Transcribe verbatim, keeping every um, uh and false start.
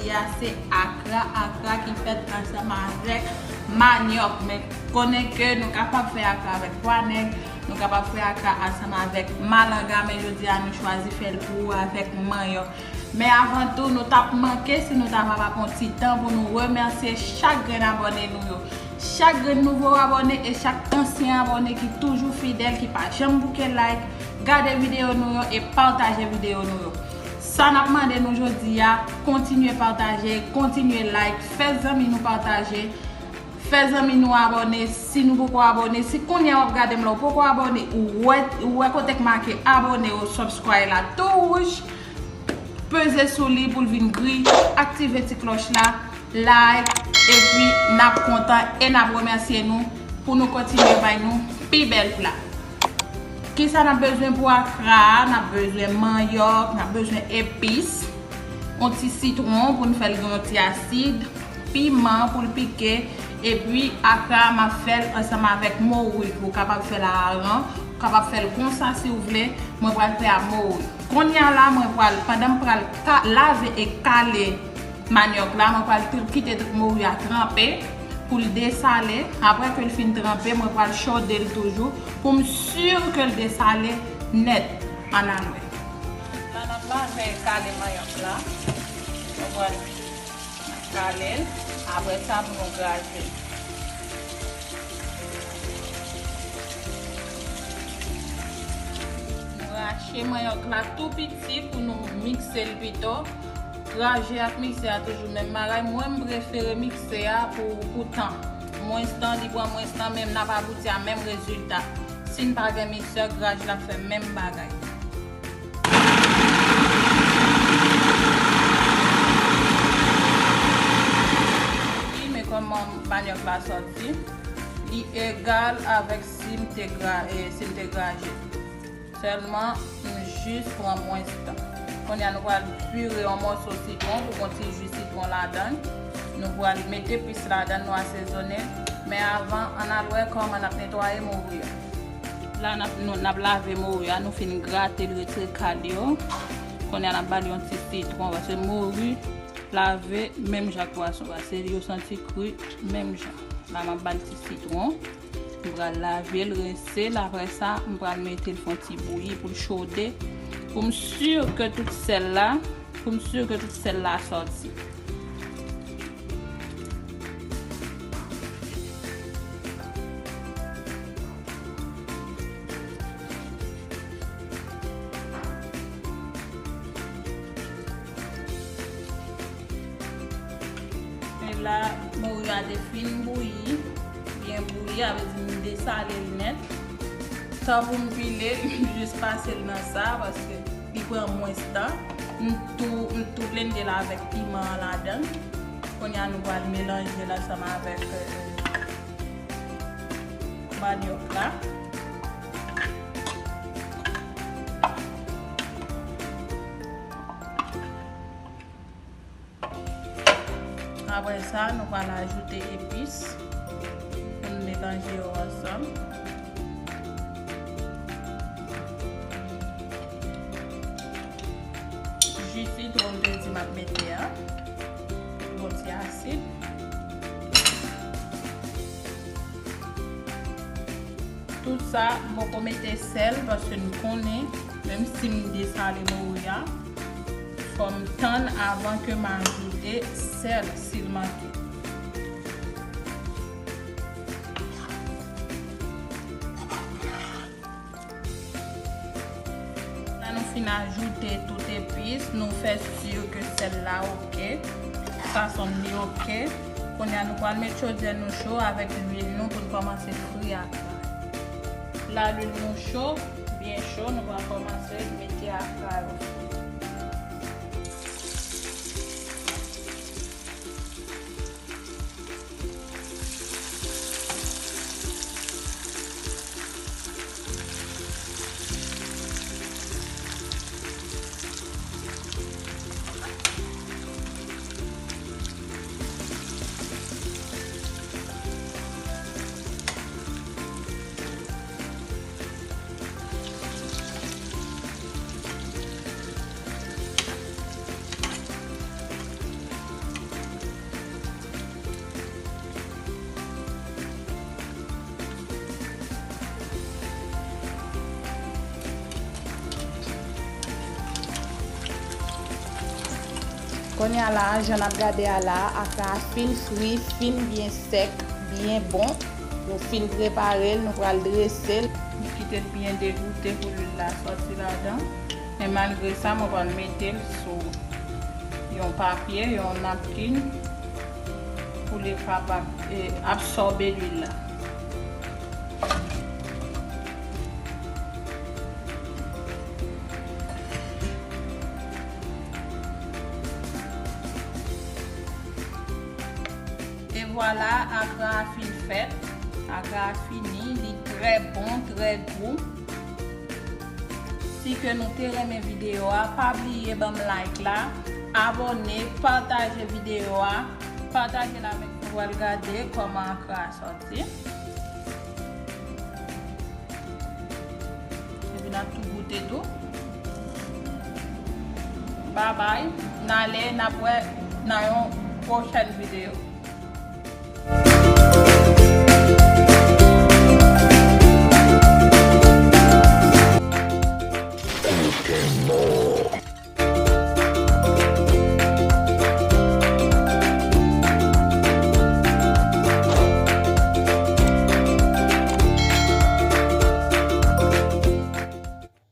A se akra, akra ki fèt ansanm avèk manyòk. Men konnen ke nou kapab fè akra avèk pwa nèg, nou kapab fè akra ansanm avèk malanga, men jodi a nou chwazi fè l pou ou avèk manyòk. Men avan tou, nou t ap manke si nou ta va pa pran ti tan pou nou remèsye chak grenn abòne nou yo. Chak grenn nouvo abòne e chak ansyen abòne ki toujou fidèl, ki pa janm bouke like, gade videyo nou yo e pataje videyo nou yo. Sa n ap mande nou jodi a, kontinye pataje, kontinye like, fè zanmi nou pataje, fè zanmi nou abòne si nou poko abòne. Si kounye a w ap gade m la, ou poko abòne, ou wè, ou wè kote k make abòne ou subscribe la tou wouj, peze sou li pou l vin gri, aktive ti klòch la, like, epi n ap kontan e n ap remèsye nou pou nou kontinye bay nou pi bèl pla. Kisa n ap bezwen pou akra a? N ap bezwen manyòk, n ap bezwen epis, yon ti sitwon pou n fè l gen yon ti asid, piman pou l pike, epi akra a m ap fè l ansanm avèk mori. Ou kapab fè l a aran, ou kapab fè l konsa si w vle. Mwen pral fè a mori. Kounye a la, mwen pral, pandan m pral ka-, lave e kale manyòk la, mwen pral tou kite mori a tranpe pou l desale. Apre ke l fin tranpe, mwen pral chode l toujou pou m si ke l desale nèt. Ann al wè. La n ap lave e kale manyòk la. Mwen pral kale l. Apre sa, pou nou graje l. Nou rache manyòk la tou piti pou nou mikse l pito. Graje ak mikse a toujou menm bagay. Mwen, m prefere mikse a pou, pou tan. Mwens tan, li pran mwens tan, men n ap abouti a menm rezilta. Si n pa gen miksè, graje l ap fè menm bagay. Wi, men kòman manyòk la sòti, li egal avèk si m te gra-, e, si m te graje. Sèlman, m jis pran mwens tan. Kounye a, nou pral pire yon mòso sitwon pou gon ti ji sitwon ladan l. Nou pral mete epis ladan l, nou asezone l. Men avan, ann al wè kòman n ap netwaye mori a. La, n ap, nou, n ap lave mori a, nou fin grate l, retire kal yo. Kounye a, n ap ba l yon ti sitwon, paske mori lave menm jan ak pwason, paske yo santi kri menm jan. La, m ap ba l ti sitwon. M pral lave l, rense l. Apre sa, m pral mete l fè yon ti bouyi pou l chode. Pou m si ke tout sèl la, pou m si ke tout sèl la sòti. E la, mori a te fin bouyi, byen bouyi, sa vle di m desale l nèt. Tan pou m pile l, m jis pase l nan sa, paske li pran mwens tan. M tou, m tou blende l avèk piman an ladan l. Kounye a, nou pral melanje l ansanm avèk, euh, manyòk la. Apre sa, nou pral ajoute epis pou n melanje yo ansanm. Ji sitwon m te di m ap mete a, pou l gon ti asid. Tout sa, m poko mete sèl, paske n konnen, menm si m desale mori a, fò m tann avan ke m ajoute sèl, si l manke. La nou fin ajoute tout epis, nou fè si ke sèl la oke, sazon li oke. Kounye a nou pral met chodyè nou cho avèk lwil nou pou n kòmanse fri akra. La lwil nou cho, byen cho, nou pral kòmanse mete akra yo. Kounye a la, jan n ap gade a la, akra a fin fri, fin byen sèk, byen bon. Nou fin prepare l, nou pral drese l. Nou kite l byen degoute pou lwil la sòti ladan. Men malgre sa, mwen pral mete l sou yon papye, yon napkin, pou li kapab, eh, absòbe lwil la. E vwala, akra a fin fèt. Akra a fini, li trè bon, trè gou. Si ke nou te renmen videyo a, pa bliye ban m like la, abòne, pataje videyo a, pataje l avèk nou, pral gade kòman akra a sòti. Epi n ap tou goute tou. Babay, n ale, n ap wè nan yon pwochèn videyo.